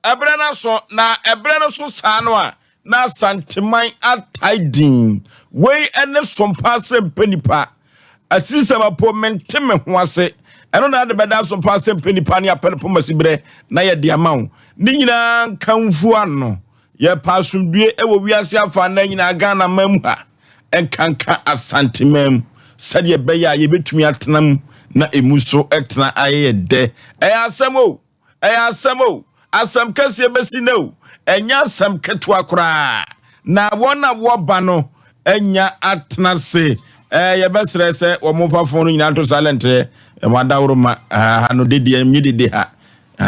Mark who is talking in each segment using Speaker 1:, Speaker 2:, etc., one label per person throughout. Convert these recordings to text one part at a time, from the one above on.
Speaker 1: Ɛberɛ no aso, na ɛberɛ no so saa no a, na Asanteman atae din. Wei ne sompa asɛmpɛ nipa. Asisɛm apo mente me ho ase. Ɛno na ade bɛda sompa asɛmpɛ nipa ne apɛ no poma siberɛ na yɛde ama wo. Ne nyinaa nkamfo ano. Yɛpɛ asomdue wɔ wiase afa nna nyinaa Ghana man mu ha, nkanka Asanteman mu, sɛdeɛ ɛbɛyɛ a yɛbɛtumi atena mu na emu so tena ayɛ yɛ dɛ. Ɛyɛ asɛm o! Ɛyɛ asɛm o! Asɛm kɛseɛ bɛsi nnɛ o! Ɛnyɛ asɛm ketewa koraa. Na wɔn a wɔba no anya atena ase. Ɛɛ yɛbɛsrɛ sɛ wɔn mfa fon no nyinaa nto silent ɛ. Wɔn adaworo ma ha no dedeɛ nye dede ha.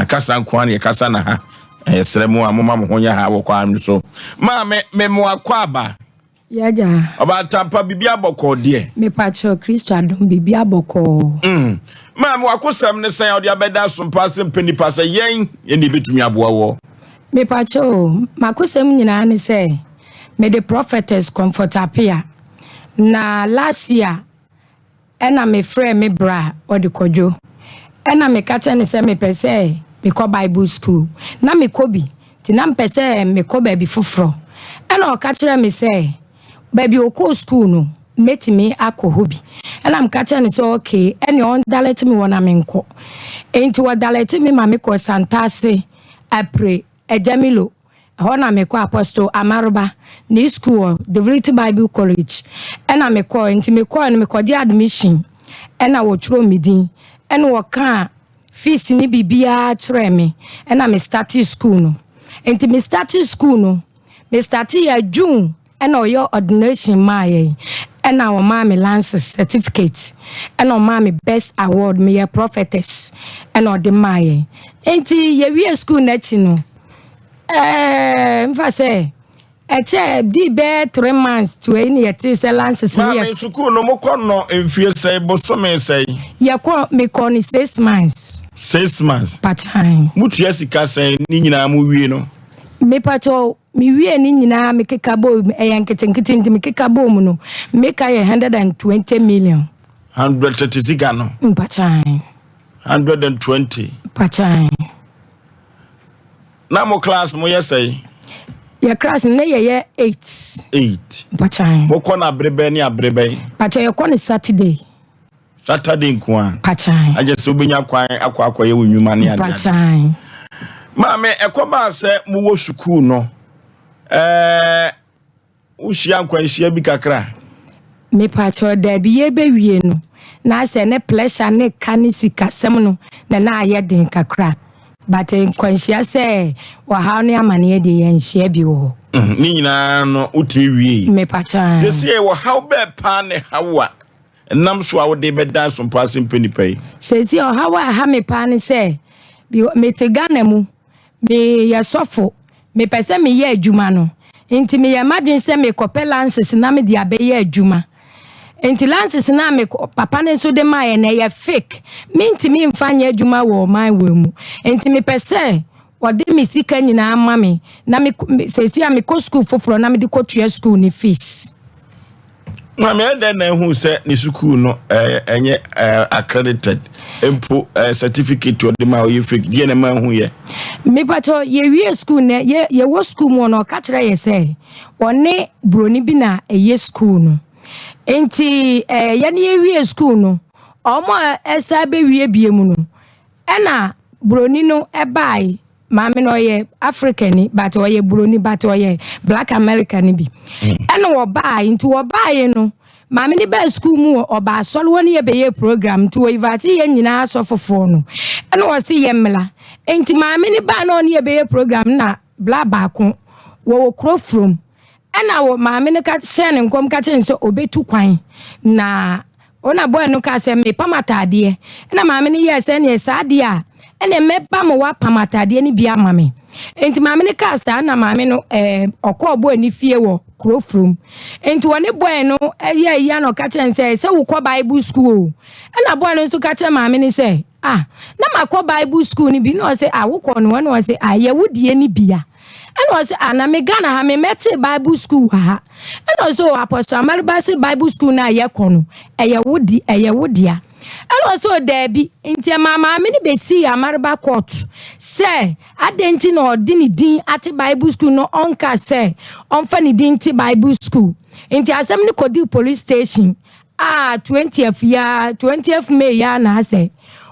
Speaker 1: Kasa nko ara na yɛkasa na ha. Yɛsrɛ mo a moma mo ho nyɛ ha wɔ kwan no so. Maame, me mo akɔ aba.
Speaker 2: Yɛagya.
Speaker 1: Ɔbaatampa biribi abɔkɔɔ deɛ.
Speaker 2: Mepakyɛw Kristo adom biribi abɔkɔɔ.
Speaker 1: Mm. Maame wakosɛm ne sɛn a ɔde abɛda asompa ase mpɛ nipa sɛ yɛn yɛn na ebetumi aboa wɔ.
Speaker 2: Mepakyɛw makosɛm nyinaa ne sɛ mede prophetess Comfort Apia na last year Ɛna me frɛɛ me bra ɔde Kwadwo. Ɛna me ka kyerɛ no sɛ me pɛ sɛ me kɔ bible school. Na me kɔ bi, nti na me pɛ sɛ me kɔ baabi foforɔ. Ɛna ɔka kyerɛɛ me sɛ baabi ɔkɔɔ school no mɛtumi akɔ hɔ bi. Ɛna me ka kyerɛ no sɛ okay, ɛne ɔndalɛte me hɔ na me nkɔ. Nti ɔdalɛte me ma me kɔ Santase, Apre, Agyamilo. Ɛhɔ na mekɔɔ Apostle Amaroba ne sukuu wɔ Divinity Bible College. Ɛna mekɔɔ, nti mekɔɔ no mekɔgye admission. Ɛna wɔtwerɛɛ me din. Ɛna wɔkaa fees ne biribiara kyerɛɛ me. Ɛna me startee school no. Nti me startee school no, me startee yɛ June ɛna ɔyɛ ordination maa yɛn. Ɛna ɔmaa me license certificate. Ɛna ɔmaa me best award, meyɛ prophetess. Ɛna ɔde maa yɛn. Nti yɛwie school no akyi no, Ɛɛ nfa sɛ ɛkyɛ di bɛyɛ 3 months to ɛyi ne yɛte sɛ lances ne yɛ.
Speaker 1: Maame sukuu no mo kɔ no mfie sɛn bosome sɛn.
Speaker 2: Yɛkɔ mekɔ no 6 months.
Speaker 1: 6 months.
Speaker 2: Pakyan.
Speaker 1: Mo tua sika sɛn ne nyinaa mo wie no.
Speaker 2: Mepakyɛw me wie ne nyinaa me keka bɔ ɛyɛ nketenkete nti me keka bɔ mu no meka yɛ 120 million.
Speaker 1: Hundred tete sika no.
Speaker 2: Mpakyan.
Speaker 1: 120.
Speaker 2: Mpakyan.
Speaker 1: Na mo class mo yɛ sɛn?
Speaker 2: Yɛ class no ne yɛyɛ eight.
Speaker 1: Eight.
Speaker 2: Mpakyan.
Speaker 1: Mo kɔ no abere bɛn ne abere bɛn?
Speaker 2: Mpakyɛ yɛkɔ no Saturday.
Speaker 1: Saturday nko a.
Speaker 2: Mpakyan.
Speaker 1: Agye sɛ wobɛnya kwan akɔ akɔyɛ wo nnwuma ne ade.
Speaker 2: Mpakyan.
Speaker 1: Maame, ɛkɔ baa sɛ mowɔ sukuu no, ɛɛ Wohyia nkwanhyia bi kakra?
Speaker 2: Mepakyɛw, dabi, yɛbɛwie no na asɛ ne pressure ne ka ne sikasɛm no na na ayɛ den kakra but nkwanhyia sɛ ɔhaw ne amaneɛ deɛ yɛnhyia bi wɔ hɔ.
Speaker 1: Mm, ne nyinaa no wotumi wiei.
Speaker 2: Mepakyɛw.
Speaker 1: Te sɛ yɛwɔ haw bɛɛ paa ne haw a ɛnam so a wode bɛda asompa ase mpɛ nipa yi.
Speaker 2: Seesei ɔhaw a ɛha me paa ne sɛ mete Ghana mu Meyɛ sɔfo, mepɛ sɛ meyɛ adwuma no, nti meyɛɛ m'adwene sɛ mekɔpɛ lances na mede abɛyɛ adwuma. Nti lances no a me papa no nso de maeɛ no, ɛyɛ fake. Mentumi mfa nyɛ adwuma wɔ ɔman wei mu. Nti mepɛ sɛ wɔde me sika nyinaa ma me na me seesei a mekɔ sukuu foforɔ na mede kɔtua sukuu no fees.
Speaker 1: Maame ɛdɛn na ehu sɛ ne sukuu no ɛnyɛ accredited mpo certificate ɔde ma ɔyɛ fake deɛ na ɛma ehu yɛ.
Speaker 2: Mipatɔ yɛwie sukuu na yɛ yɛwɔ sukuu mu no ɔka kyerɛ yɛ sɛ ɔne buroni bi na ɛyɛ sukuu no nti ɛɛ yɛne yɛwie sukuu no wɔn a ɛsa bɛwie bie mu no ɛna buroni no ɛbae. Maame no ɔyɛ Africani but ɔyɛ buroni but ɔyɛ black America no bi. Ɛna wɔbaeɛ nti wɔbaeɛ no maame no baa sukuu mu ɔba asɔre hɔ ne yɛbɛyɛ program nti wɔinvite yɛn nyinaa asɔfofoɔ no ɛna wɔse yɛ mmla nti maame no baa na ɔne yɛbɛyɛ program na bla baako wɔwɔ kuro furom Ɛna wɔ maame no ka hyɛɛ no nkɔm ka kyerɛ no sɛ ɔbɛtu kwan na ɔna bɔɔ no kaa sɛ mepam ataadeɛ ɛna maame no yɛɛ sɛ neɛ saa deɛ a ɛna mɛba ma woapam ataadeɛ no bi ama me nti maame no kaa saa na maame no ɛɛ ɔkɔɔ bɔɔ ne fie wɔ kuro furom nti wɔne bɔɔ no ɛyɛ yia na ɔka kyerɛ no sɛ sɛ wokɔ bible school o ɛna bɔɔ no nso ka kyerɛ maame no sɛ ah na makɔ bible school no bi na ɔsɛ ah wokɔ no ɛna ɔsɛ ah yɛwo deɛ no bia Ɛna ɔse ah na me Ghana ha me mɛtee bible school wɔ ha. Ɛna ɔse oh Apostle Amareba se bible school no a yɛkɔ no ɛyɛ wo de ɛyɛ wo dea. Ɛna ɔsɛ o daabi. Nti ɛmaa maame no bɛsii Amareba court sɛ adɛn nti na ɔde ne din ate Bible school no ɔnka sɛ ɔmfa ne din nte Bible school. Nti asɛm no kɔdii police station a 20th yi ara, 20th May yi ara na asɛ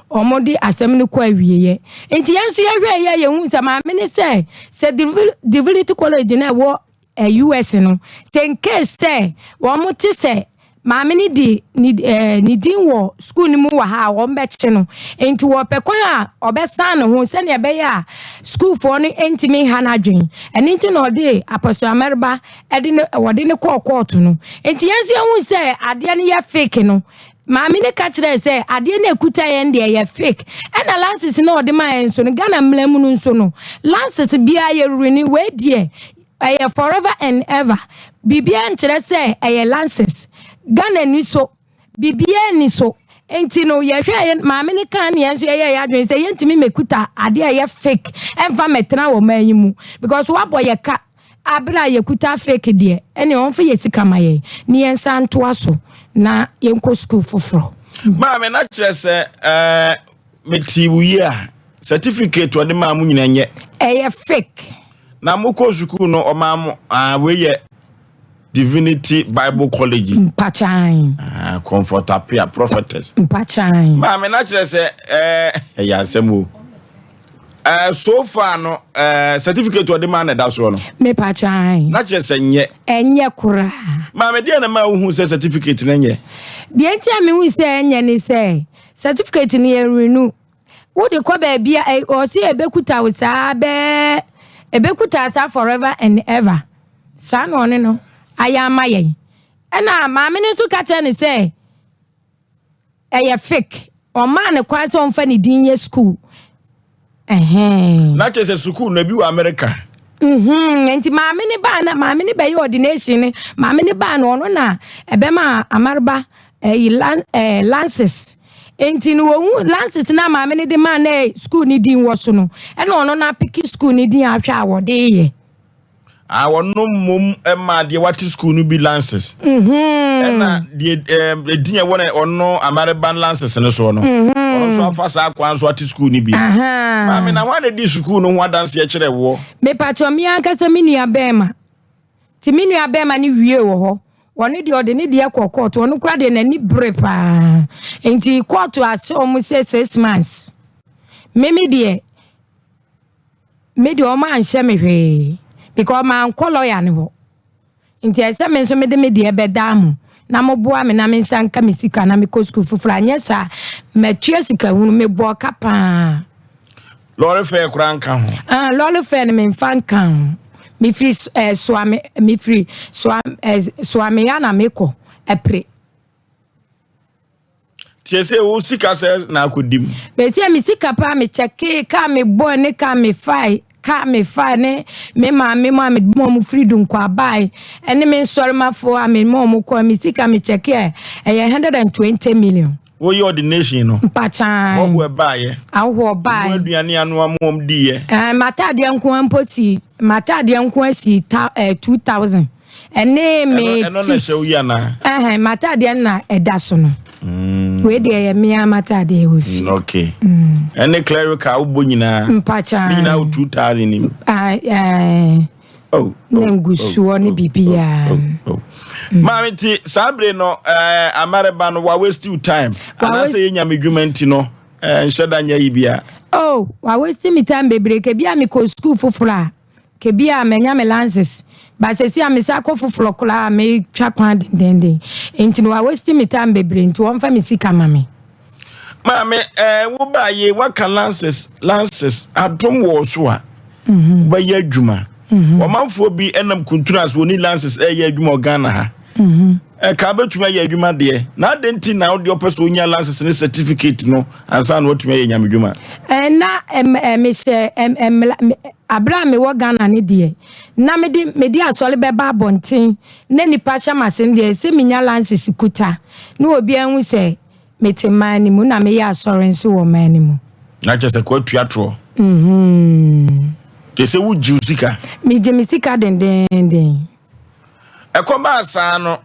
Speaker 2: wɔde asɛm no kɔ awieɛ. Nti yɛn nso yɛhwɛeɛ a yɛhuu sɛ maame no sɛ sɛ Divinity College no a ɛwɔ US no, sɛ in case sɛ wɔn te sɛ maame no di ne eh, ne din wɔ sukuu no mu wɔ ha a wɔn bɛkye no. Nti wɔpɛ kwan a ɔbɛsan ne ho sɛnea ɛbɛyɛ a sukuufoɔ no ntumi nha n'adwene. Ɛno nti na ɔde Apostle Amareba ɛde ne wɔde no kɔɔ kɔɔto no. Nti yɛn nso yɛhu sɛ adeɛ no yɛ fake no. Maame no ka kyerɛɛ sɛ adeɛ no ɛkuta yɛn deɛ ɛyɛ fake. Ɛna lances no a ɔde maa yɛn nso no, Ghana mmara mu no nso no, lances biara yɛrewini, wei deɛ ɛyɛ forever and ever. Biribiara nkyerɛ sɛ ɛyɛ lances. Ghana ni so, biribiara ni so. Nti no yɛhwɛ yɛn maame no kan ne yɛn nso yɛyɛ yɛn adwene sɛ yɛntumi mɛkuta adeɛ a ɛyɛ fake ɛmfa mɛtena wɔ man yi mu because wabɔ yɛ ka abere a yɛkuta fake deɛ ɛne ɔmfa yɛ sika ma yɛn ne yɛn nsa ntoa so na yɛnkɔ sukuu foforɔ.
Speaker 1: Maame, na kyerɛ sɛ mete wo yi a certificate ɔde maa mo nyina nyɛ.
Speaker 2: Ɛyɛ fake.
Speaker 1: Na mokɔ sukuu no ɔmaa mo wei yɛ Divinity Bible College.
Speaker 2: Mpakyan.
Speaker 1: Comfort Appiah prophetess.
Speaker 2: Mpakyan.
Speaker 1: Maame, na kyerɛ sɛ ɛyɛ asɛm o. So far no certificate ɔde maa na ɛda soɔ no.
Speaker 2: Mepakyan.
Speaker 1: Na kyerɛ sɛ nyɛ.
Speaker 2: Ɛnyɛ koraa.
Speaker 1: Maame, deɛ na maa wohu sɛ certificate no nyɛ?
Speaker 2: Deɛ nti a mehu sɛ ɛnyɛ ne sɛ certificate no yɛ renew. Wode kɔ baabi a ɔsi ebekuta wo saa bɛɛ ebekuta saa forever and ever. Saa na ɔne no ayɛ ama yɛn. Ɛna maame no nso ka kyerɛ ne sɛ ɛyɛ fake. Ɔmaa ne kwan sɛ ɔmfa ne din yɛ school. Ɛhɛn.
Speaker 1: Na kyerɛ sɛ sukuu no ebi wɔ America.
Speaker 2: Nti maame ne baa na maame ne bɛyɛ ordination ne maame ne baa no ɔno na ɛbɛma Amareba ɛyi lan lances. Nti no wɔhu lances na maame ne de maa na school ne din wɔ so no ɛna ɔno na apeke school ne din ahwɛ a wɔde yɛ.
Speaker 1: A wɔno mmom ma deɛ wate school no bi lances. Ɛna deɛ edin ɛwɔ no ɔno Amareba lances no soɔ no. Ɔno nso afa saa kwan so ate school no bi. Maame, na wɔn a na di school no ho adanseɛ kyerɛ woɔ?
Speaker 2: Mepatwɔ, me ankasa me nua bɛrima. Nti me nua bɛrima no wie wɔ hɔ. Ɔno deɛ ɔde ne deɛ kɔ court. Ɔno koraa deɛ n'ani bere paa. Nti court ahyɛ wɔn sɛ 6 months. Me me deɛ me deɛ ɔmo anhyɛ me hwee because mankɔ lawyer ne hɔ. Nti ɛsɛ me nso mede me deɛ bɛda mo na moboa me na me nsa nka me sika na mekɔ sukuu foforɔ. Anyɛ saa matua sika hunu mebɔ ka paa.
Speaker 1: Lorry fare koraa nka ho.
Speaker 2: Ah, lorry fare no memfa nka ho. Mefiri Soame, mefiri Soamea na mekɔ Ɛpere.
Speaker 1: Tie sɛ wo sika sɛ na akɔdi mu.
Speaker 2: Bɛsi a me sika paa mekyɛkee kaa me bɔɔ ne kaa me fae kaa me fae ne me maame mu a me ma ɔmo firi Dunkwa bae ɛne me nsɔremafoɔ a me ma ɔmo kɔɔ me sika mekyɛkee a ɛyɛ 120 million.
Speaker 1: Woyɛ ordination no.
Speaker 2: Mpakyan.
Speaker 1: Ɔho ɛbaayɛ.
Speaker 2: Ahohoɔ bae.
Speaker 1: Mo aduane anoa mo ɔm diiɛ.
Speaker 2: M'ataadeɛ nko ara mpo si m'ataadeɛ nko ara si ta 2000 ɛne me
Speaker 1: Ɛno na
Speaker 2: fees.
Speaker 1: ɛhyɛ wo yi anaa?
Speaker 2: Ɛhɛn, m'ataadeɛ no na ɛda so no. Wei deɛ ɛyɛ mmea m'ataadeɛ wɔ fie.
Speaker 1: Okay. Ɛne clerical wobɔ nyinaa.
Speaker 2: Mpakyan.
Speaker 1: Ne nyinaa wo 2000 nim.
Speaker 2: Ah,
Speaker 1: Oh,
Speaker 2: ne ngusoɔ ne biribiara.
Speaker 1: Oh. Maame, nti saa bere no Amareba no wa waste you time anaasɛ yɛ nyame dwuma nti no nhyɛ da nyɛ yi bia?
Speaker 2: Oh, wa waste me time bebree. Kebi a mekɔ school foforɔ a, kebi a manya me license. Ba sɛsi a mesa kɔ foforɔ koraa a metwa kwan dendenden. Nti no wa waste me time bebree nti wɔmfa me sika ma me.
Speaker 1: Maame, wo ba ye waka lances lances adom wɔ so a wobɛyɛ adwuma. Ɔmanfoɔ bi nam kuntunu ase wɔni lances ɛyɛ adwuma wɔ Ghana ha. Ɛka bɛtumi ayɛ adwuma deɛ na adɛn nti na wode ɔpɛ sɛ onya lances ne certificate no ansa na watumi ayɛ nyame dwuma?
Speaker 2: Na mehyɛ abere a mewɔ Ghana ne deɛ na mede asɔre bɛba abɔnten na nipa hyɛ m'ase no deɛ sɛ menya license kuta na obiara hu sɛ mete man no mu na meyɛ asɔre nso wɔ man no mu.
Speaker 1: Na kyerɛ sɛ kɔatua toɔ. Kyerɛ sɛ wogye wo sika.
Speaker 2: Megye me sika dendenden.
Speaker 1: Ɛkɔbaa saa no,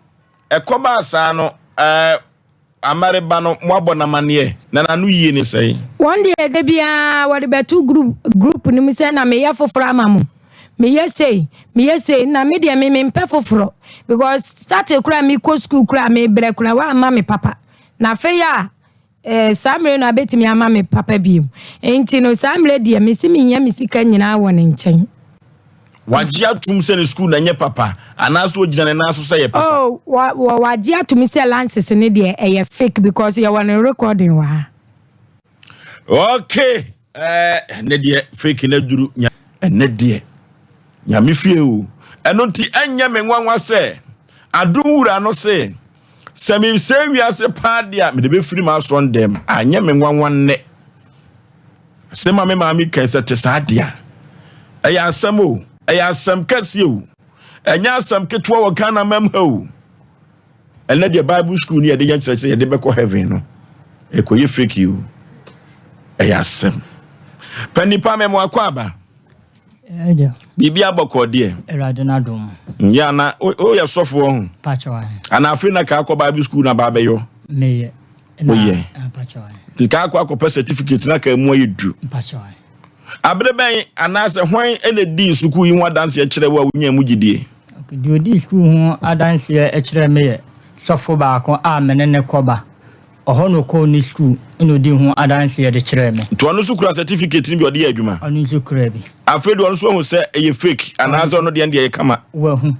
Speaker 1: ɛkɔbaa saa no, ɛɛ. Amareba no, moabɔ no amaneɛ, na n'ano yie ne sɛn?
Speaker 2: Wɔn deɛ da biara wɔde bɛto group group no mu sɛ na meyɛ foforɔ ama mo. Meyɛ sei, meyɛ sei, na me deɛ me mempɛ foforɔ because start koraa mekɔ school koraa mebrɛ koraa woamma me papa. Na afei a eh, saa mmerɛ no abɛtumi ama me papa bio. Nti no saa mmerɛ deɛ mese mehia me sika nyinaa wɔ ne nkyɛn.
Speaker 1: Wagye atum sɛ ne sukuu na ɛnyɛ papa anaasɛ ogyina ne nan so sɛ ɛyɛ papa?
Speaker 2: Oh, wa, wa, wagye atum sɛ lances ne deɛ ɛyɛ fake because yɛwɔ ne recording wɔ ha.
Speaker 1: Okay, eh, ɛnɛ deɛ fake na duru nya ɛnɛ deɛ nyame fie o. Ɛno nti ɛnyɛ me nwanwa sɛ adom wura no se sɛ mesɛ wiase paa deɛ a mede bɛfiri m'asɔn dɛm anyɛ me nwanwa nnɛ. Asɛm a me maame kae sɛ te saa deɛ a, ɛyɛ asɛm o, ɛyɛ asɛm kɛseɛ o, ɛnyɛ asɛm ketewa wɔ Ghana mam ha o. Ɛnɛ deɛ Bible school ni yɛde yɛ nkyerɛkyerɛ yɛde bɛkɔ heaven no, ɛkɔyɛ fake o, ɛyɛ asɛm. Pɛ nipa mɛmo akɔ aba. Biribi abɔkɔ deɛ.
Speaker 3: Awurade n'adom.
Speaker 1: Yɛ ana woyɛ sɔfoɔ ho. Ana afei na kaa kɔ Bible school na ba abɛyɔ.
Speaker 3: Meyɛ.
Speaker 1: Woyɛ. Nti kaa kɔ akɔpɛ certificate na kaa mu ayɛ du. Abere bɛn anaasɛ hwan na edii sukuu yi ho adanseɛ kyerɛ wo a wonyaa mu gyidie?
Speaker 3: Deɛ ɔdii sukuu ho adanseɛ kyerɛɛ me yɛ sɔfo baako a me ne no kɔba. Ɔhɔ na ɔkɔɔ ne sukuu na ɔdii ho adanseɛ de kyerɛɛ me.
Speaker 1: Nti ɔno nso kura certificate no bi a ɔde yɛ adwuma?
Speaker 3: Ɔno nso kura bi.
Speaker 1: Afei deɛ ɔno nso ahu sɛ ɛyɛ fake anaasɛ ɔno deɛ no deɛ ɛyɛ kama?
Speaker 3: Wahu.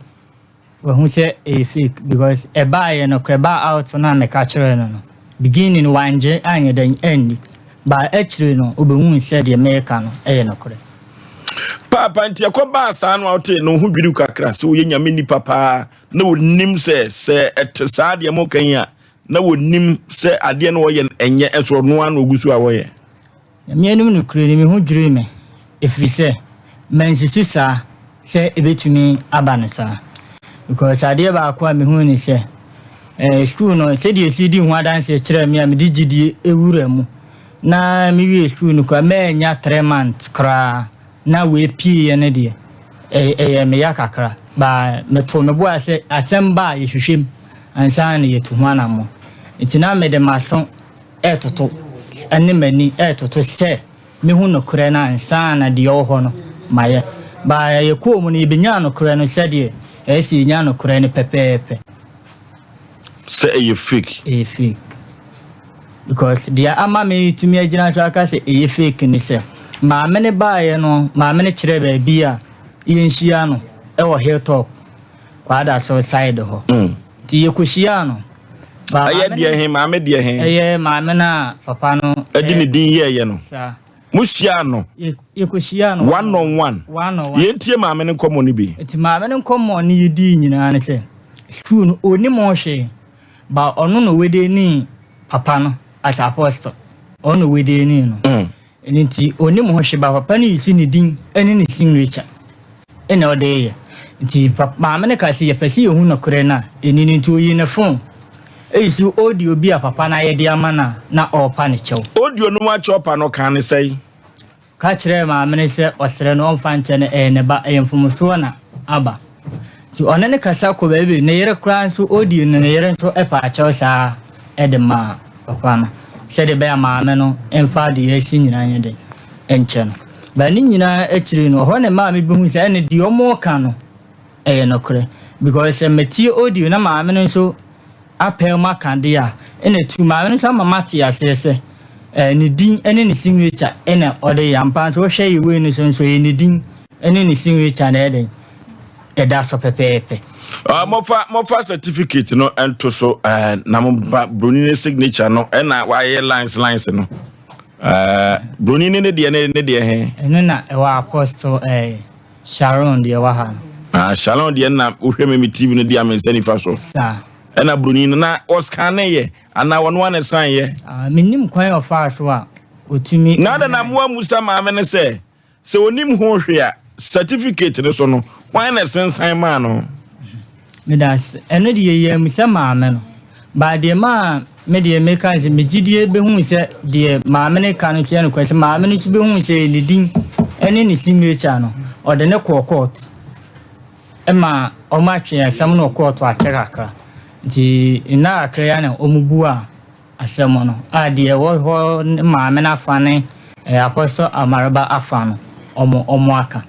Speaker 3: Wahu sɛ ɛyɛ fake because ɛbaeɛ no korɛ ɛbaa out no a meka kyerɛɛ no no beginning no wangye anyɛ dɛn anni but akyire no ɔbɛhuu sɛ deɛ meka no ɛyɛ nokorɛ.
Speaker 1: Paapa nti ɛkɔbaa saa no a wotee no ho dwiriw kakra sɛ woyɛ nyame nipa paa na wɔnim sɛ sɛ ɛte saa deɛ moka yi a na wɔnim sɛ adeɛ no wɔyɛ no ɛnyɛ ɛso ɔno ara na ɔgu so a wɔyɛ.
Speaker 3: Nyame anim nokorɛ ni, me ho dwirii me, ɛfiri sɛ mansusu saa sɛ ɛbɛtumi aba no saa. Because adeɛ baako a mehuu ne sɛ, eh, sukuu no, sɛdeɛ ɛsi di ho adanseɛ kyerɛɛ me a mede gyidie wura mu, na mewie sukuu no koraa, mannya 3 months koraa na wei pieeɛ no deɛ, ɛyɛɛ me ya kakra. But metoo me bo ase sɛ asɛm ba a yɛhwehwɛ mu ansa na yɛatu ho anammɔn. Nti na mede m'aso retoto ne m'ani retoto sɛ mehu nokorɛ no ansa na deɛ ɔwɔ hɔ no mayɛ. But yɛkɔɔ mu no yɛbɛnyaa nokorɛ no sɛdeɛ ɛyɛ sɛ yɛnya nokorɛ no pɛpɛɛpɛ.
Speaker 1: Sɛ ɛyɛ fake.
Speaker 3: Ɛyɛ fake. Because deɛ ama metumi agyina so aka sɛ ɛyɛ fake ne sɛ, maame no baeɛ no, maame no kyerɛɛ baabi a yɛnhyia no wɔ Hilltop, Kwadaso side hɔ. Nti yɛkɔhyiaa no.
Speaker 1: Ɛyɛ deɛ he, maame deɛ he?
Speaker 3: Ɛyɛ maame no a papa no.
Speaker 1: Ɛde ne din yɛɛyɛ no.
Speaker 3: Saa.
Speaker 1: Mo hyiaa no.
Speaker 3: Yɛkɔ hyiaa no.
Speaker 1: One on one.
Speaker 3: One on one.
Speaker 1: Yɛn tie maame no nkɔmɔ no bi.
Speaker 3: Nti maame no nkɔmɔ no yɛdii nyinaa ne sɛ, sukuu no ɔnnim ho hwee, but ɔno na ɔwɛdɛnii papa no as apostle. Ɔno na ɔwɛdɛnii no. Ɛno nti ɔnnim ho hwee but papa no use ne din ne ne signature na ɔde reyɛ. Nti maame no kaa sɛ yɛpɛ sɛ yɛhu nokorɛ no a, ɛni no nti ɔyii ne phone use audio bi a papa no ayɛ de ama no a na ɔrepa ne kyɛw.
Speaker 1: Audio no mu akyɛwpa no ɔkaa no sɛn?
Speaker 3: Ɔka kyerɛɛ maame no sɛ ɔsrɛ no ɔmfa nkyɛ no, ɛyɛ ne ba, ɛyɛ mfomsoɔ na aba. Nti ɔne no kasa kɔ baabi, ne yere koraa nso ɔdii no, ne yere nso paa kyɛw saa ara de maa papa no sɛdeɛ ɛbɛyɛ a maame no mfa deɛ asi nyinaa nyɛ dɛn nkyɛ no. But ne nyinaa akyiri no, ɔhɔ na maame bɛhu sɛ ɛne deɛ wɔreka no ɛyɛ nokorɛ. Because sɛ matie audio na maame no nso apɛw mu aka de a, ɛna tu maame no nso ama mate aseɛ sɛ eh, ne din ne ne signature ɛna ɔde yɛ. Ampa nso wohwɛ yɛ wei no so nso ɛyɛ ne din ne ne signature na ɛyɛ dɛn ɛda so pɛpɛɛpɛ.
Speaker 1: Uh, mofa mofa certificate no nto so uh, na mo ba broni ne signature no ɛna wayɛ lines lines no uh, broni ne ne deɛ ne ne deɛ he.
Speaker 3: Ɛno na ɛwɔ apostle eh, Sharon deɛ wɔ ha no.
Speaker 1: Ah, Sharon deɛ na wohwɛ me me TV no deɛ me nsa nifa so.
Speaker 3: Saa.
Speaker 1: Ɛna broni no na ɔscanne yɛ anaa ɔno ana san yɛ.
Speaker 3: Ah, menim kwan ɔfaa so a ɔtumi.
Speaker 1: Na adɛn na moa musa maame no sɛ sɛ onim ho hwee a certificate no so no hwan na ɛsensan maa no?
Speaker 3: Medase. Ɛno deɛ yɛammisa maame no. But deɛ maa me deɛ meka sɛ me gyidie bɛhuu sɛ deɛ maame no ka no nso yɛ nokorɛ sɛ maame no nso bɛhuu sɛ ne din ne ne signature no ɔde ne kɔɔ court ma wɔn atwe asɛm no wɔ court akyɛ kakra nti nna kakra yi na wɔn bu a. asɛm no a deɛ ɛwɔ hɔ ne maame no afa ne ɛɛ Apostle Amareba afa no ɔmo ɔmo aka.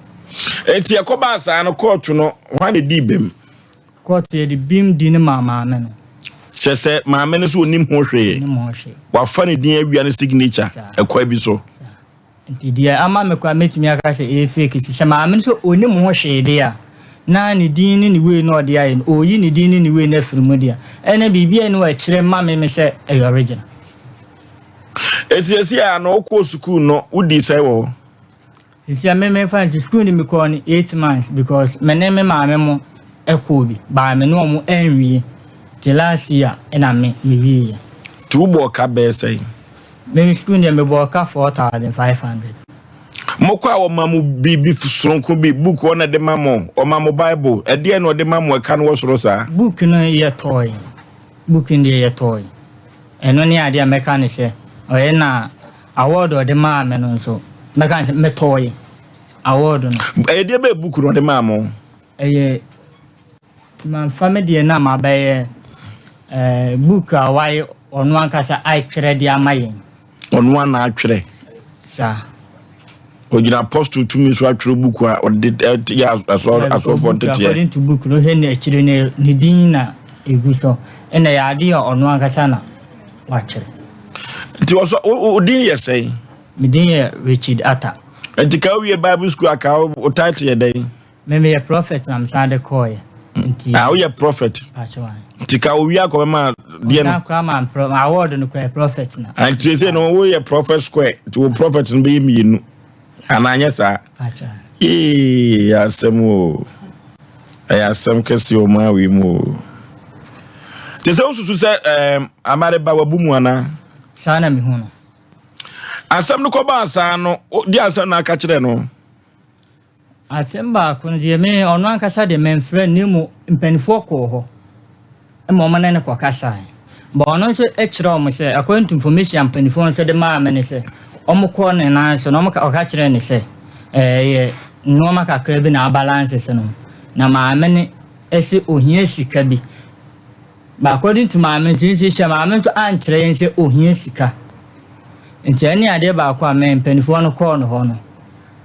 Speaker 1: Enti ɛkɔbaa saa no kɔɔto no hwan na edii bem?
Speaker 3: Kɔɔto yɛde bem di no maa maame no.
Speaker 1: Kyerɛ sɛ maame no nso onim ho hwee.
Speaker 3: Onim ho hwee.
Speaker 1: Wafa ne din awia ne signature ɛkwan bi so.
Speaker 3: Nti deɛ ama me koraa mɛtumi aka sɛ ɛyɛ fake si sɛ maame no sɛ ɔnim ho hwee deɛ a na ne din ne ne wei na ɔde ayɛ no ɔyi ne din ne ne wei no afiri mu deɛ ɛna biribi a ɛne ɛkyerɛ ma me me sɛ ɛyɛ original.
Speaker 1: Eti esi a na ɔkɔɔ sukuu no wodii sɛe wɔ hɔ?
Speaker 3: Sisi a me me fa nti sukuu no me kɔɔ no 8 months because me ne me maame mo ɛkɔɔ bi baa me ne ɔmo ɛnwie ti last year ɛna me wie yɛ.
Speaker 1: Nti wobɔɔ ka bɛyɛ sɛn?
Speaker 3: Me sukuu deɛ mebɔɔ ka 4,500.
Speaker 1: Mokɔ a wɔma mo biribi soronko bi, book hɔ na ɛde ma mo, ɔma mo Bible, ɛdeɛn na ɔde ma mo ɛka no wɔ soro saa?
Speaker 3: Book no yɛ tɔɔe, book no deɛ yɛ tɔɔe. Ɛno ne adeɛ a mɛka ne sɛ ɔyɛ na award a ɔde maa me no nso mɛka ne sɛ metɔɔe award no.
Speaker 1: Ɛyɛ deɛ bɛyɛ book na ɔde maa mo?
Speaker 3: Ɛyɛ mamfa me deɛ na mabɛyɛ book a wayɛ ɔno ankasa atwerɛ de ama yɛn.
Speaker 1: Ɔno ana atwerɛ?
Speaker 3: Saa.
Speaker 1: Ogyina apostle tumi so atwerɛ book a ɔde yɛ asɔfoɔ nteteɛ.
Speaker 3: According to book no, hwɛ ne akyire ne ne din na egu so ɛna yɛ adeɛ a ɔno ankasa na watwerɛ.
Speaker 1: Nti wɔsɔ wo din yɛ sɛn?
Speaker 3: Me din yɛ Richard Atta.
Speaker 1: Nti ka wowie Bible school aka wo title yɛ dɛn?
Speaker 3: Me meyɛ prophet na mesan de kɔɔyɛ. Nti.
Speaker 1: Ah, woyɛ prophet. Nti ka owie akɔbɛma deɛ no.
Speaker 3: Ɔsan koraa ma pro award no koraa prophet na.
Speaker 1: Ah, nti sɛ no woyɛ prophet square nti wo prophet no bɛyɛ mmienu anaa nyɛ saa? Yee, asɛm o. Ɛyɛ asɛm kɛseɛ wɔ maa wei mu o. Te sɛ wosusu sɛ ɛɛm amareba wabu mu anaa?
Speaker 3: Saa na mehu no.
Speaker 1: Asɛm no kɔbaa saa no, di asɛm na aka kyerɛ no.
Speaker 3: Asɛm baako no deɛ me ɔno ankasa deɛ mɛmfrɛ no na mmom mpanimfoɔ kɔɔ hɔ ma wɔn ne no kɔkasae. But ɔno nso kyerɛ wɔn sɛ according to information a mpanimfoɔ nso de maa me ne sɛ wɔkɔɔ ne nan so na wɔka ɔka kyerɛɛ ne sɛ ɛyɛ nneɛma kakra bi na abalances no na maame no sɛ ohia sika bi. But according to maame nso nso hyɛ maame nso ankyerɛ yɛn sɛ ohia sika. Nti ɛne adeɛ baako a me mpanimfoɔ no kɔɔ no hɔ no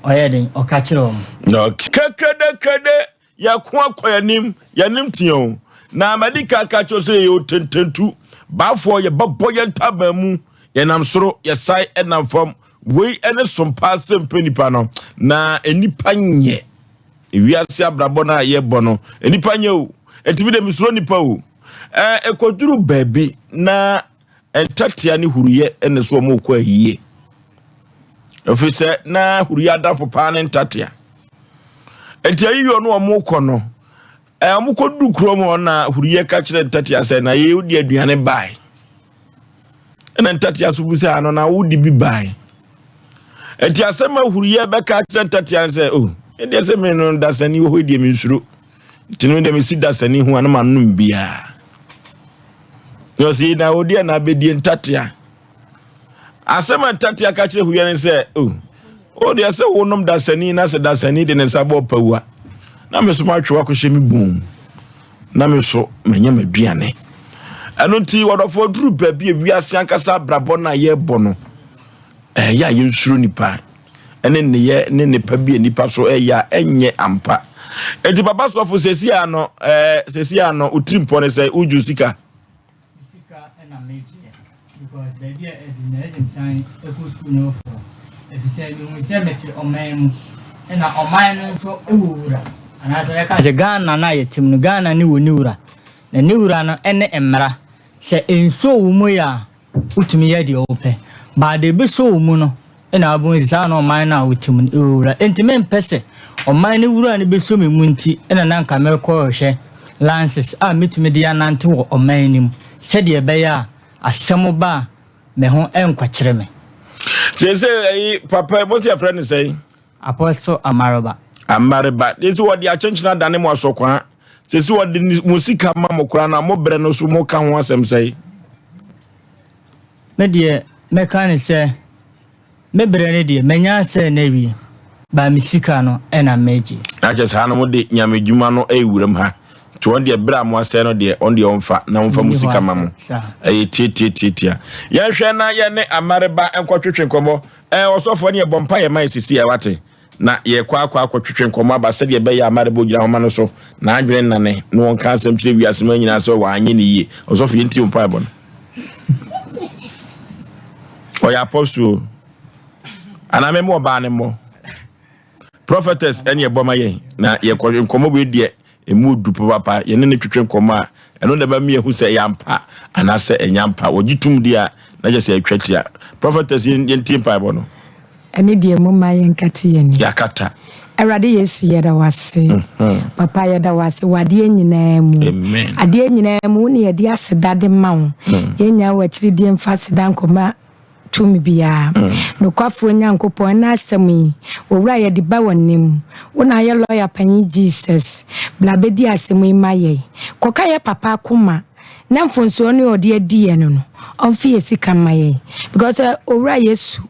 Speaker 3: ɔyɛ den ɔka kyerɛ wɔn.
Speaker 1: Okay. Kɛkrɛdɛkrɛdɛ yɛko akɔ yɛnim yɛnim teɛ o na madi ka ka kyerɛ sɛ yɛyɛ otententu baafoɔ yɛbɛbɔ yɛn ntaban mu yɛnam soro yɛsae ɛnam fam wei ɛne sompa sɛ mpɛ nipa no na nipa nyɛ wiase abrabɔ no a yɛbɔ no nipa nyɛ o ɛtumi de mesuro nipa o ɛɛ ɛkɔduru baabi na ntatea ne huruyɛ ɛna so wɔn kɔ ayie ɛfiri sɛ na huruyɛ adafo paa ne ntatea nti ayiyɔ no wɔn kɔ no ɛɛ wɔn kɔ du kurom hɔ na huruyɛ ka kyerɛ ntatea sɛ na yɛ di aduane bae ɛna ntatea so bisa ano na wodi bi bae nti asɛm a huruyɛ bɛka kyerɛ ntatea sɛ o oh, ɛdeɛ sɛ me no dasani wɔ hɔ deɛ me nsuro nti no deɛ mesi dasani ho a na manom biara na ɔsɛ na ɔdi a na abɛdie ntatea asɛm a ntatea ka kyerɛ huya ne sɛ o o deɛ sɛ wonom dasani na sɛ dasani de ne nsa bɔ pawa na me so matwe wakɔhyɛ me bum na me so manya m'aduane ɛno nti wɔdɔfoɔ duru baabi a wiase ankasa abrabɔ no a yɛrebɔ no ɛyɛ a yɛnsuro nipa ɛne nneyɛ ne nnepa bi a nipa so ɛyɛ a ɛnyɛ ampa enti papa sɔfo sɛsi ano ɛɛ sɛsi ano wotiri mpɔ ne sɛ wodwo sika
Speaker 3: Sika na megyeɛ because baabi a adu no ɛsɛ mesan kɔ sukuu no foforɔ efisɛ mehu sɛ mete ɔman mu ɛna ɔman no nso wɔ wura anaasɛ yɛka sɛ Ghana no a yɛte mu no Ghana ne wɔ ne wura na ne wura no ne mmara sɛ nsuo wo mu yɛ a wotumi yɛ deɛ wopɛ but deɛ ɛbɛsɔ wo mu no na wobɛhu sɛ saa na ɔman no a wote mu no ɛwɔ wura. Enti mempɛ sɛ ɔman no wura no bɛsɔ me mu nti na na anka merekɔhwehwɛ lances a mɛtumi de anante wɔ ɔman no mu sɛdeɛ ɛbɛyɛ a asɛm ba a me ho nkɔkyere me.
Speaker 1: Seesei ɛyi papa mo si yɛfrɛ no sɛn?
Speaker 3: Apostle Amareba.
Speaker 1: Amareba. De sɛ wɔde akyenkyena adane mo asɔkwaa. Sɛ sɛ wɔde mo sika ma mo koraa na mo brɛ no so mo ka ho asɛm sɛn?
Speaker 3: Me deɛ mɛka ne sɛ me berɛ no deɛ manya asɛe no awie but me sika no na mɛgye.
Speaker 1: Na kyerɛ saa no mo de nyame dwuma no ɛwuram ha. Nti wɔn deɛ berɛ a mo asɛe no deɛ wɔn deɛ wɔmfa na wɔmfa mo sika ma mo. Ɛyɛ tiatiatiatia. Yɛnhwɛ na yɛne Amareba nkɔtwetwe nkɔmmɔ. Ɛɛ ɔsɔfoɔ ne yɛbɔ mpa yɛ ma yɛ sisi a wate. Na yɛkɔ akɔ akɔtwetwe nkɔmmɔ aba sɛdeɛ ɛbɛyɛ Amareba ogyina homa no so na adwene nnane na wɔnka asɛm kyerɛ wiase ma nyinaa sɛ wɔanyɛ ne yie. Ɔsɔfo yɛntie wo mpaebɔ no. Ɔyɛ apɔstol. Anaa memmɔ ɔbaa no mmɔ. Prophetess ɛne ɛbɔ ma yɛn na yɛkɔ nkɔmmɔ wei deɛ ɛmu odu papapa yɛne ne twetwe nkɔmmɔ a ɛno na ɛma mi ehu sɛ ɛyɛ ampa anaasɛ ɛnyɛ ampa wɔgye tum deɛ a na kyɛ sɛ ɛtwa tia. Prophetess yɛntie mpaebɔ no.
Speaker 2: Ɛne deɛ mo ma yɛnkate yɛn ani.
Speaker 1: Yɛakata.
Speaker 2: Awurade Yesu yɛda wo ase. Papa yɛda wo ase wɔ adeɛ nyinaa mu.
Speaker 1: Amen.
Speaker 2: Adeɛ nyinaa mu wo ne yɛde aseda de ma wo. Yɛnnya wɔ akyiridie mfa aseda nkɔma tumi biara. Nokwafoɔ Nyankopɔn, ɛna asɛm yi, Owura yɛde ba w'anim. Wo na ayɛ lɔya panyin Jesus. Bra bɛdi asɛm yi ma yɛn. Kɔka yɛ papa akoma na mfonsoɔ no ɔde adi yɛn no no, ɔmfe yɛ sika mma yɛn. Because Owura Yesu,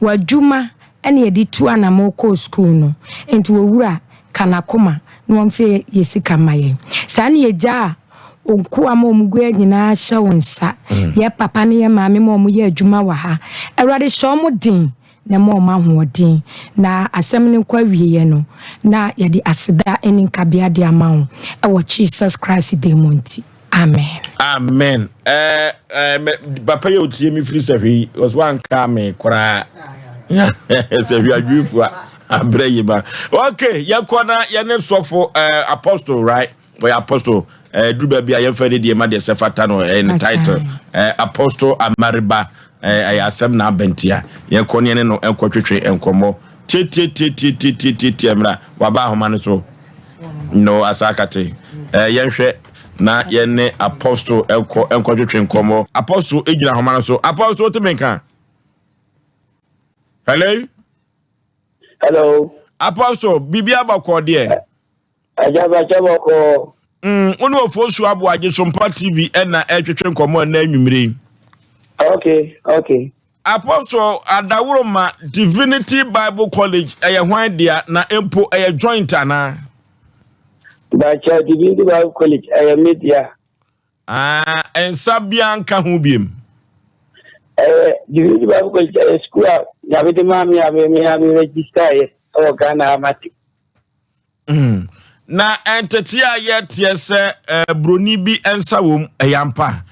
Speaker 2: w'adwuma ɛna yɛde tu anamɔ kɔɔ sukuu no. Nti Owura, ka n'akoma na ɔmfe yɛ sika mma yɛn. Saa ne yɛgyaa Wo nkoa ma wɔn gua nyinaa hyɛ wo nsa. Yɛ papa ne yɛ maame ma wɔn yɛ adwuma wɔ ha. Awurade hyɛ wɔn den na ma wɔn ahoɔden. Na asɛm no nkɔ awieɛ no, na yɛde aseda ne nkabea de ama wo ɛwɔ Jesus Christ din mu nti. Amen.
Speaker 1: Amen. Eh, eh, me, papa yɛ otie mi firi sɛhwɛ yi, ɔsɛ wanka me koraa. Sɛhwɛ adwirifo a abrɛ yi ba. Okay, yɛkɔ na yɛne sɔfo eh, apostle, right? Ɔyɛ apostle. Eh, duru baabi a yɛmfa ne deɛ ma deɛ sɛ fata no, ɛyɛ ne title. Eh, Apostle Amariba, eh, ɛyɛ asɛm na abɛntia. Yɛkɔ ne yɛne no nkɔtwetwe nkɔmmɔ. Tietietietietietietie mmra, waba ahoma no so. No, asakate. Eh, yɛnhwɛ na yɛne apostle nkɔ nkɔtwetwe nkɔmmɔ. Apostle gyina ahoma no so. Apostle, wote me nka? Hello?
Speaker 4: Hello.
Speaker 1: Apostle, biribi abɔkɔ deɛ?
Speaker 4: Agya bàtɛ bɔkɔɔ.
Speaker 1: Mm, wo ne Ofosu Aboagye Sompa TV ɛna ɛretwetwe nkɔmmɔ ɛnɛ anwummere yi.
Speaker 4: Okay, okay.
Speaker 1: Apostle Adaworoma Divinity Bible College ɛyɛ hwan dea na mpo ɛyɛ joint anaa?
Speaker 4: Bàtɛ Divinity Bible College ɛyɛ me dea.
Speaker 1: Ah, nsa biara nka ho biem.
Speaker 4: Ɛyɛ Divinity Bible College ɛyɛ sukuu a nyame de maa me a me me a me register yɛ ɛwɔ Ghana amate.
Speaker 1: Mm. Na nteteɛ a yɛteɛ sɛ eh, buroni bi nsa wɔ mu ɛyɛ ampa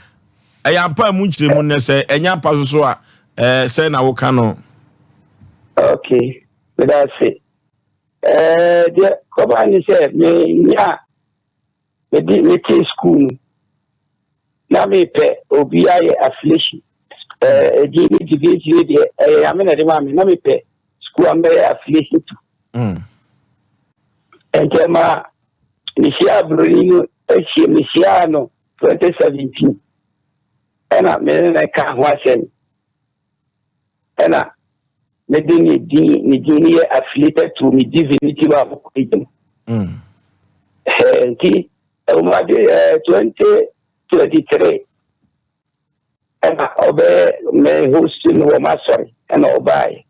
Speaker 1: ɛyɛ ampa a mu nkyerɛmu nnɛ sɛ ɛnyɛ ampa so so a eh, sɛ na woka no.
Speaker 4: Okay, meda ase. Eh, deɛ kɔba ne sɛ menya mede metee sukuu no na mepɛ obi ayɛ affiliation ɛdin ne divinity ne deɛ ɛyɛ nyame na ɛde maa me na mepɛ sukuu a mbɛyɛ affiliation to nti ɛma mehyia buroni no ahyia mehyia no 2017 ɛna me ne no ka ho asɛm ɛna mede ne din ne din no yɛ affiliated to me divinity bible college no nti ɛwomade 2023 ɛna ɔbɛyɛ me host no wɔ m'asɔre ɛna ɔbaeɛ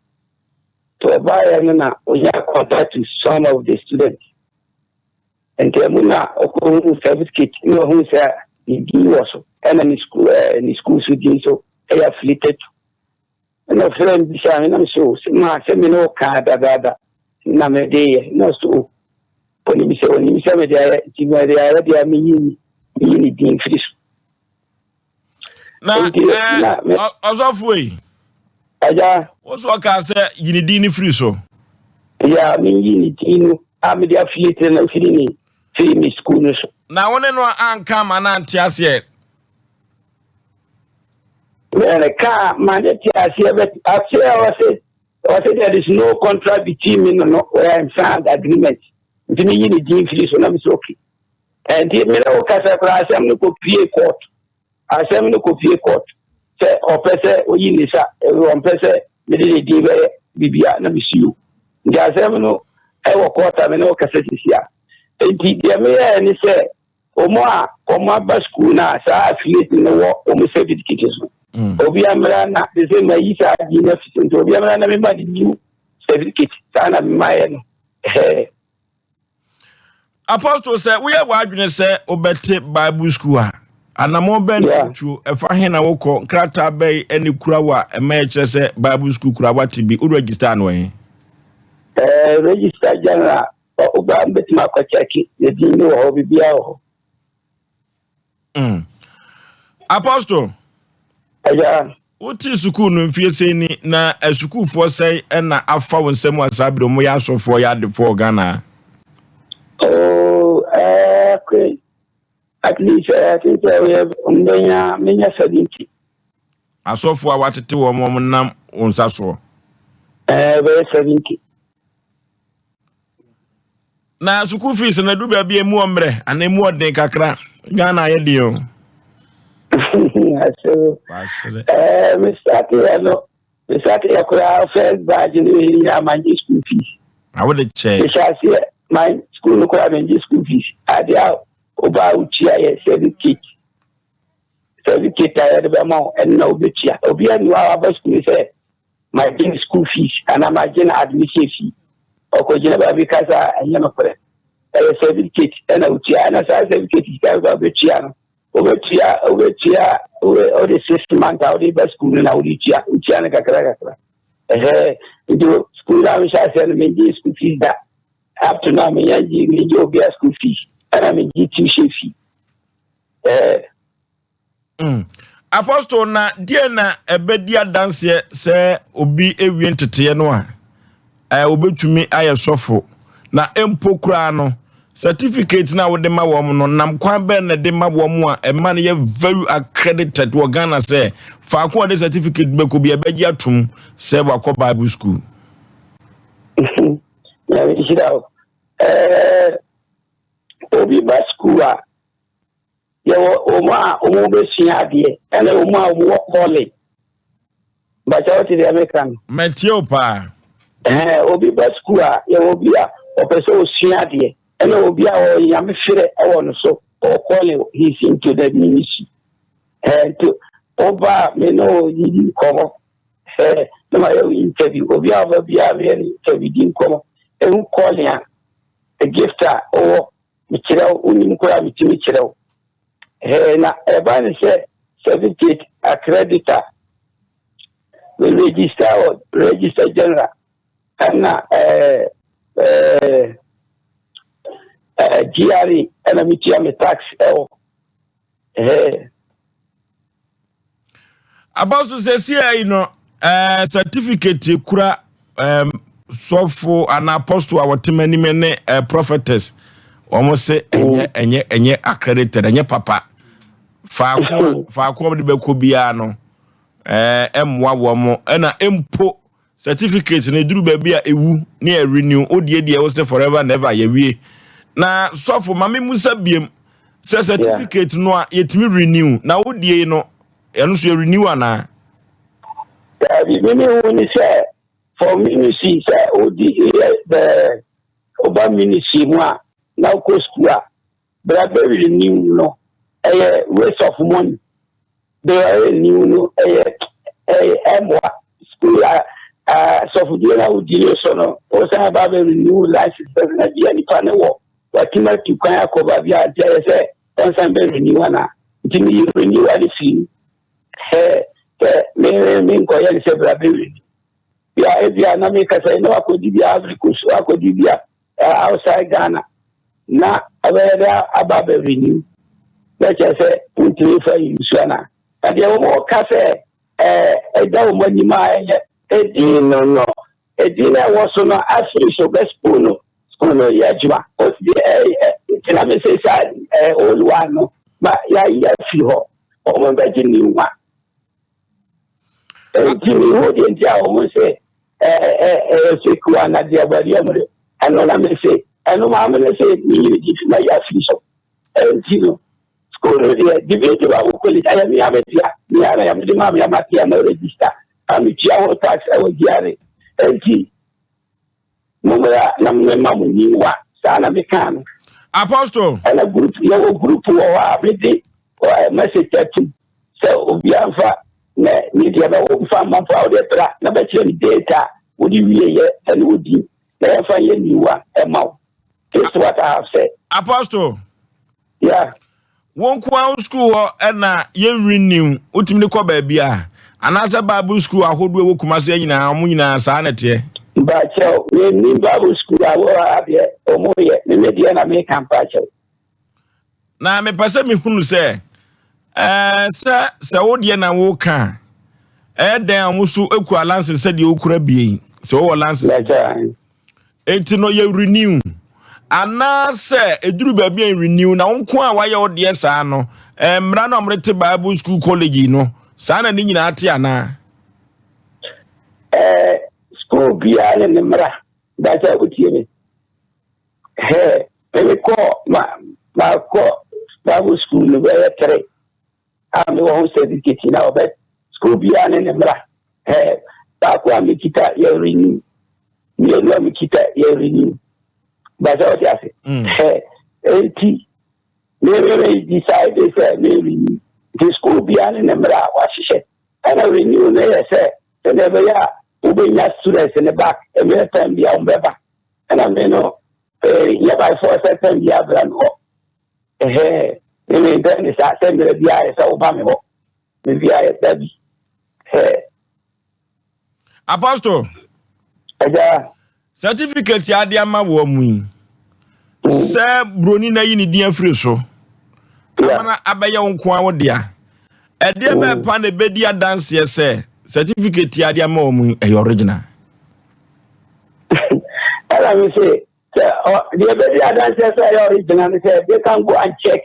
Speaker 4: nti ɔbaeɛ no na ɔnya contact to some of the students nti ɛmu na ɔkɔhu certificate na ɔhu sɛ ne din wɔ so ɛna ne school ɛɛ ne school so din so ɛyɛ affiliated to ɛna ɔfrɛ me bisa me nam so sɛ maa sɛ me ne wo kaa dadaada na mede yɛ na ɔso o ɔnim sɛ ɔnim sɛ mede ayɛ nti mede ayɛ deɛ meyi meyi ne din firi so.
Speaker 1: Na ɔsɔfo yi.
Speaker 4: Agya.
Speaker 1: Wo so ɔkaa sɛ yi ne din no firi so.
Speaker 4: Ya meyi ne din no a mede affiliate no firi ne firi me school no so.
Speaker 1: Na wo ne no anka ama no ante aseɛ.
Speaker 4: Me ne ka ma ne te aseɛ but aseɛ ɔse ɔse there is no contract between me no no we are signed agreement nti meyi ne din firi so na me sɛ okay. Nti me ne wo kasa koraa asɛm no kɔ pie court asɛm no kɔ pie court sɛ ɔpɛ sɛ oyi ne sa ɔmpɛ sɛ mede ne din bɛyɛ biribi a na mesi o nti asɛm no ɛwɔ court a me ne wo kasa sisi a nti deɛ meyɛɛ ne sɛ wɔn a wɔn aba sukuu no a saa affiliate no wɔ wɔn certificate so obi amra na de sɛ mayi saa din no afi so nti obi amra na mema ne new certificate saa na memayɛ no ɛhɛɛ.
Speaker 1: Apostle, sɛ woyɛ w'adwene sɛ wobɛte Bible school a, anammɔn bɛn na wotuo? Ɛfa he na wokɔ? Nkrataa bɛn ne kura wo a ɛma ɛkyerɛ sɛ Bible school kura woate bi? Wo register no ɛhe?
Speaker 4: Register general, wobaa mbɛtumi akɔ kyɛke, yɛdin ne wɔ hɔ, biribiara wɔ hɔ.
Speaker 1: Apostle.
Speaker 4: Ɛya.
Speaker 1: Wotee sukuu no mfie sɛn ni, na asukuufoɔ sɛn na afa wo nsam a saa bere wɔyɛ asɔfoɔ yɛ adefoɔ wɔ Ghana?
Speaker 4: Oh, okay. At least I think we mbɛnya menya 70.
Speaker 1: Asɔfoɔ a wɔatete wɔn nam wo nsa soɔ.
Speaker 4: Bɛyɛ 70.
Speaker 1: Na sukuu fees no adu baabi a emu ɔmmerɛ anaa emu ɔden kakra. Ghana ayɛ den o.
Speaker 4: So, me start yɛ no, me start yɛ koraa first batch no yɛ nyinaa ma nye school fees.
Speaker 1: Na wode kyɛ.
Speaker 4: Mehyɛ aseɛ ma school no koraa mengye school fees. Adeɛ a wobaa wotua yɛ certificate. Certificate a yɛde bɛma wo ɛno na wobɛtua. Obiara nni hɔ a waba school sɛ magye ne school fees anaa magye no admission fee. Ɔkɔgyina baabi ka sɛ ɛnyɛ nokorɛ. Ɛyɛ certificate ɛna wotua. Ɛna saa certificate sika a wobɛtua no, wobɛtua wode 6 months a wode ba school no na wode tua, wotua no kakra kakra. Ɛhɛ, nti school no a mehyɛ aseɛ no, mengye school fees da. Up to now menya gye mengye obiara school fees, ɛna mengye tuition fee. Ɛɛ.
Speaker 1: Apostle, na deɛ na ɛbɛdi adanseɛ sɛ obi ewie nteteɛ no a obetumi ayɛ sɔfo, na mpo koraa no, certificate na wode ma wɔn no, nam kwan bɛn na de ma wɔn a ɛma no yɛ very accredited wɔ Ghana sɛ faako a ɔde certificate bɛkɔ bi ɛbɛgye atum sɛ wakɔ Bible school?
Speaker 4: Nyame nhyira wo. Obi ba school a, yɛwɔ wɔn a wɔn bɛsua adeɛ ɛna wɔn a wɔn wɔ calling. Bakyɛ, wote deɛ meka no?
Speaker 1: Mɛtie o paa.
Speaker 4: Ɛhɛn, obi ba school a, yɛwɔ obi a ɔpɛ sɛ osua adeɛ ɛna obi a ɔyɛ Nyame frɛ ɛwɔ no so, ɔwɔ calling, he is into the ministry. Ɛɛ, nti ɔba a, me ne o yidi nkɔmɔ, ɛɛ, na ma yɛ interview. Obi a ɔba biara, meyɛ no interview, di nkɔmɔ, ehu calling a gift a ɔwɔ, mekyerɛ wo, wonim koraa, metumi kyerɛ wo. Ɛɛ, na ɛba ne sɛ certificate accreditor, me register wɔ register general ɛna ɛɛ ɛɛ ɛɛ GRA, ɛna metua me tax ɛwɔ ɛɛ.
Speaker 1: Abaso, sɛsi yi no, certificate kura sɔfo anaa apostle a wɔte m'anim ne prophetess, wɔn sɛ ɛnyɛ accredited, ɛnyɛ papa. Faako a wɔde bɛkɔ biara no, ɛmmoa wɔn, ɛna mpo certificate no eduru baabi a ewu ne ɛrenew o. Deɛ wɔsɛ forever and ever yɛwie. Na sɔfo, maame musa biem sɛ certificate no a yɛtumi renew, na o deɛ no, ɛno nso yɛ renew anaa?
Speaker 4: Dabi, mímí hu ni sɛ for ministry, sɛ odi yɛ bɛɛ ɔba ministry mu a na ɔkɔ school a, bɛrɛ bɛ renew no, ɛyɛ waste of money. Bɛrɛ renew no ɛyɛ ɛmoa school a sɔfodie na odi ne so no, ɔsan ba bɛ renew license bɛ na bia nipa ne wɔ watuma tu kwan akɔ baabi a, nti ɛyɛ sɛ ɔnsan bɛ renew ana? Nti mi renew a ne fi ɛɛ sɛ me nkɔyɛ ne sɛ bɛrɛ bɛ renew bia ebia na mi kasa yi na wakɔdi bi Ivory Coast, wakɔdi bi a outside Ghana, na ɔbɛyɛ dɛ aba abɛ renew na kyerɛ sɛ ntumi fa yi nsu ana? Na deɛ wɔn ka sɛ ɛda wɔn anim a, ɛyɛ edin no edin na ɛwɔ so no afiri so bɛ school no yɛ adwuma ɔsi ɛɛ ɛ ntina mi sɛ saa old one no ma yɛayi afiri hɔ, wɔn bɛgye new one. Nti mi hu deɛ nti a wɔn sɛ ɛɛ ɛɛ ɛyɛ fake one, na deɛ bɔ deɛ mo de ɛno na mi sɛ ɛno maame no sɛ mi yi di fi ma yi afiri so. Nti no, school no deɛ, Divinity Bible College, ɛyɛ mi ame tia mi ara yɛ mi de maa mi ama tia ma register a mi tua ho tax ɛwɔ GRA. Nti mo mmra na mo ma mo new one, saa na mi kaa no.
Speaker 1: Apostle.
Speaker 4: Ɛna group, yɛwɔ group wɔ hɔ a mi de message atum sɛ obiara nfa na ne deɛ bɛ wo nfa mma mfa wode bra na bɛkyerɛ me date a wode wie yɛ ɛne wodi na yɛmfa yɛ new one ɛma wo. This is what I have said.
Speaker 1: Apostle.
Speaker 4: Yeah.
Speaker 1: Wo nko ara wo sukuu hɔ ɛna yɛn renew wotumi de kɔ baabi a anaasɛ Bible school ahodoɔ ɛwɔ Kumasi nyinaa wɔn nyinaa saa na ɛteɛ.
Speaker 4: Mpakyɛw, menni Bible school a wɔ ha deɛ wɔn yɛ, me me deɛ na meka mpakyɛw.
Speaker 1: Na mepɛ sɛ mehunu sɛ ɛɛ sɛ sɛ wo deɛ na woka a ɛyɛ dɛn a wɔn so ekura lances sɛdeɛ wokura bie yi sɛ wɔwɔ lances. Enti no yɛ renew anaasɛ ɛduru baabi a renew na wo nko a wayɛ wo deɛ saa no mmara no a wɔde te Bible school college yi no saa na ne nyinaa te anaa?
Speaker 4: Ɛɛ school biara ne ne mmara dakyɛ wotie me hɛ mekɔ ma makɔ Bible school no bɛyɛ tere a mewɔ ho certificate na ɔbɛ school biara ne ne mmara ɛɛ baako a mekita yɛ renew mmienu a mekita yɛ renew bàtɛ ɔte ase ɛɛ eti mɛmɛ decide sɛ mɛ renew nti school biara ne ne mmara a wahyehyɛ ɛna renew no yɛ sɛ sɛdeɛ ɛbɛyɛ a wobɛnya students ne back ɛmɛ time bi a wɔn bɛba ɛna me no ɛɛ yɛ by force sɛ time bi abira no hɔ ɛhɛn mɛmɛ mpɛ ne saa sɛ mmerɛ bi ayɛ sɛ woba me hɔ mɛ bi ayɛ dabi ɛɛ.
Speaker 1: Apostle.
Speaker 4: Ɛgya.
Speaker 1: Certificate a ade ama wɔ mu yi. Sɛ broni na yi ne din afiri so. Amana abɛyɛ wo nko wo dea. Ɛdeɛ bɛɛ pa na ɛbɛdi adanseɛ sɛ certificate a ade ama wɔ mu yi ɛyɛ original.
Speaker 4: Ɛna mi sɛ sɛ ɔ deɛ ɛbɛdi adanseɛ sɛ ɛyɛ original no sɛ they can go and check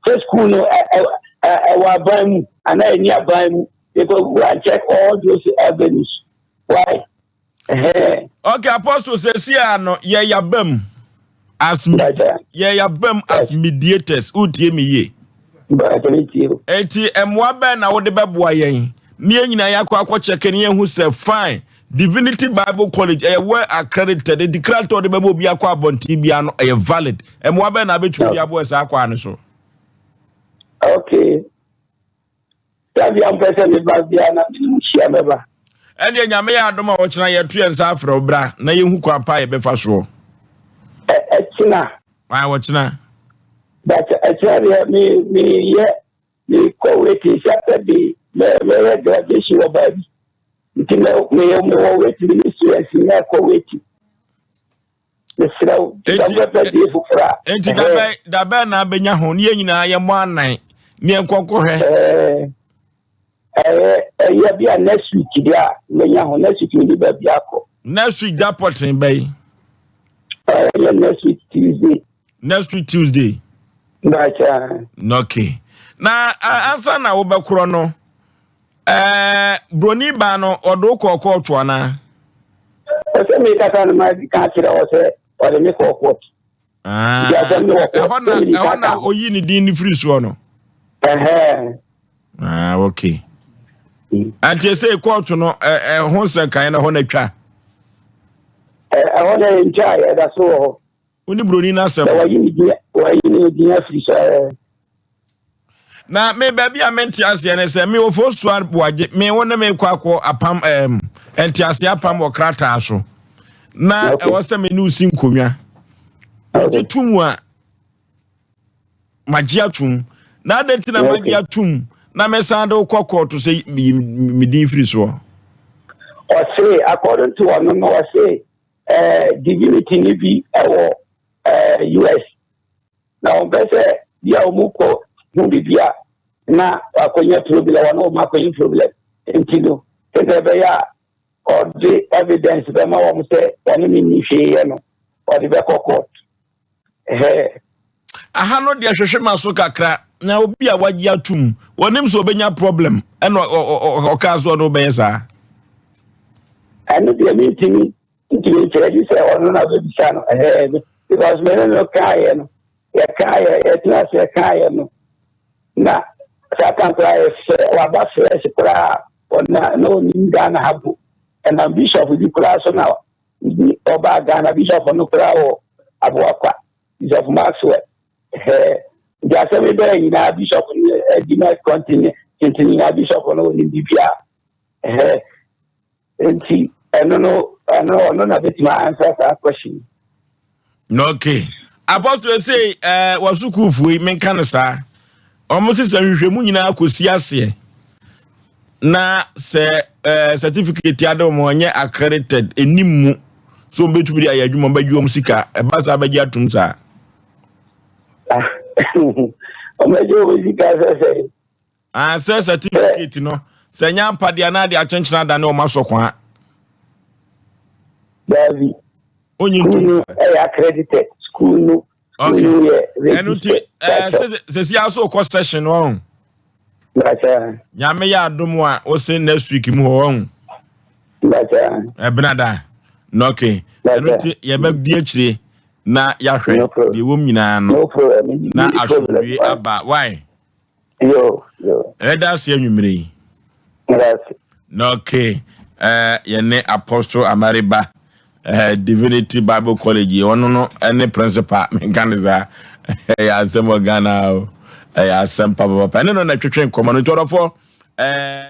Speaker 4: sɛ school no ɛ ɛ ɛwɔ aban mu anaa ɛni aban mu. They can go and check all those avenues. Why?
Speaker 1: Okay, Apostle sɛ si a no yɛ yabam as yɛ yabam as mediators. Wotie me yie. Eti mmoa bɛn na wode bɛboa yɛn ne yɛn nyinaa yɛakɔ akɔ kyɛkɛ ne yɛn ho sɛ fine Divinity Bible College ɛyɛ well accredited eti krataa ɔde bɛma obi akɔ abɔnten bia no ɛyɛ valid. Mmoa bɛn na abɛtumi de aboa saa akɔ ano so?
Speaker 4: Okay. Dabi a mpɛ sɛ meba bia na mene mu hyia mɛba.
Speaker 1: Ɛndeɛ Nyame yɛ adom a ɔkyena yɛto yɛn nsa afrɛ wo bra na yɛhu kwan pa a yɛbɛfa soɔ.
Speaker 4: Ɛkyena.
Speaker 1: Ah, ɔkyena.
Speaker 4: But ɛkyena deɛ me meyɛ mekɔ waiting Saturday mɛyɛ graduation wɔ baabi nti meyɛ mewɔ waiting me students nyɛ kɔ waiting. Mesrɛ wo bɛpɛ die foforɔ a.
Speaker 1: Nti dabɛn dabɛn na abɛnya ho ne yɛn nyinaa yɛmmɔ anan ne yɛn nkɔkɔhwɛ.
Speaker 4: Ɛyɛ ɛyɛ bi a next week deɛ a menya ho next week mede baabi akɔ.
Speaker 1: Next week da pɔten bɛyi.
Speaker 4: Ɛyɛ next week Tuesday.
Speaker 1: Next week Tuesday.
Speaker 4: Bàtà.
Speaker 1: Okay. Na ansa na wobɛkorɔ no ɛɛ broni baa no ɔde wo kɔɔ kɔɔto anaa?
Speaker 4: Ɔsɛ mi kasa no ma ka kyerɛ wɔ sɛ ɔde me kɔɔ kɔɔto.
Speaker 1: Ɛhɔ na ɛhɔ na oyi ne din ne firi soɔ no. Ah, okay. Nti ɛsɛ kɔɔto no ɛho sɛ kan na ɛhɔ na atwa.
Speaker 4: Ɛhɔ na ntwa a yɛda so wɔ hɔ.
Speaker 1: Wo ne buroni no asɛm.
Speaker 4: Wɔyi ne din wɔyi ne din afiri so ɛɛ.
Speaker 1: Na me baabi a mente aseɛ ne sɛ me ofo soa boagye me wo ne me kɔ akɔ apam ɛɛm nteaseɛ apam wɔ krataa so na ɛwɔ sɛ me ne wo si nkonnwa gye tum a magye atum na adɛn nti na magye atum na mesan de wokɔ kɔɔto sɛ me din firi soɔ.
Speaker 4: Ɔse according to ɔno no ɔse ɛɛ divinity ne bi ɛwɔ ɛɛ US na wɔn pɛ sɛ bi a wɔn kɔ ho bibi a na wakɔnya problem wɔn wɔn akɔnya problem nti no sɛdeɛ ɛbɛyɛ a ɔde evidence bɛma wɔn sɛ wɔne ne ni hwee yɛ no ɔde bɛkɔ court ɛhɛ.
Speaker 1: Aha no deɛ hwehwɛ ma so kakra na obi a wagye atum wɔnim sɛ ɔbɛnya problem ɛna ɔkaa so ɔno bɛyɛ saa.
Speaker 4: Ɛno deɛ mentumi ntumi nkyerɛ gye sɛ ɔno na bɛbisa no ɛhɛ because me ne no kaeɛ no yɛkaeɛ yɛtena ase yɛkaeɛ no na saa kan koraa yɛfɛ waba fresh koraa ɔna na ɔnim Ghana ha bo ɛnam bishop bi koraa so na bi ɔbaa Ghana bishop no koraa wɔ Aboakwa Bishop Maxwell ɛhɛ nti asɛm yi bɛyɛ nyinaa bishop no adi na kɔntene tenten nyinaa bishop no ɔnim biribiara ɛhɛ nti ɛno no ɛno ɔno na bɛtumi answer saa question.
Speaker 1: Okay. Apostle ese ɛɛ wɔ sukuufoɔ yi menka no saa. Wɔn sɛ sɛ nhwehwɛmu nyinaa kɔsi aseɛ na sɛ ɛɛ certificate ade wɔn nyɛ accredited enim mu so wɔn bɛtumi de ayɛ adwuma wɔn bɛgye wɔn sika ɛba saa bɛgye atum saa.
Speaker 4: Wɔn bɛgye wɔn sika sɛ sɛ.
Speaker 1: Ah, sɛ certificate no sɛ nya ampa deɛ na de akyenkyena adane wɔn asɔ kwaa.
Speaker 4: Daabi.
Speaker 1: Onye
Speaker 4: School
Speaker 1: ntum.
Speaker 4: no ɛyɛ accredited. School no. School
Speaker 1: Okay.
Speaker 4: no yɛ
Speaker 1: Ɛno nti
Speaker 4: registered.
Speaker 1: ɛɛ sɛ sɛ si aso kɔ session no ɔn.
Speaker 4: Bàtà.
Speaker 1: Nyame yɛ adom a wose next week mu hɔ ɔn.
Speaker 4: Bàtà.
Speaker 1: Ɛbenada. Na okay. Ɛno nti yɛbɛdi akyire na yɛahwɛ
Speaker 4: No problem.
Speaker 1: deɛ ɛwɔ mu nyinaa no
Speaker 4: No problem.
Speaker 1: na
Speaker 4: No problem.
Speaker 1: asomdwie aba. Why?
Speaker 4: Yo, yo.
Speaker 1: Ɛda ase anwummere yi.
Speaker 4: Grazie.
Speaker 1: Na okay. Eh, yɛne Apostle Amariba eh, Divinity Bible College yi, ɔno no ne principal menka ne saa. Ɛyɛ asɛm wɔ Ghana o. Ɛyɛ asɛm papapapa. Ɛne no na ɛtwetwe nkɔmmɔ no nti ɔdɔfoɔ eh,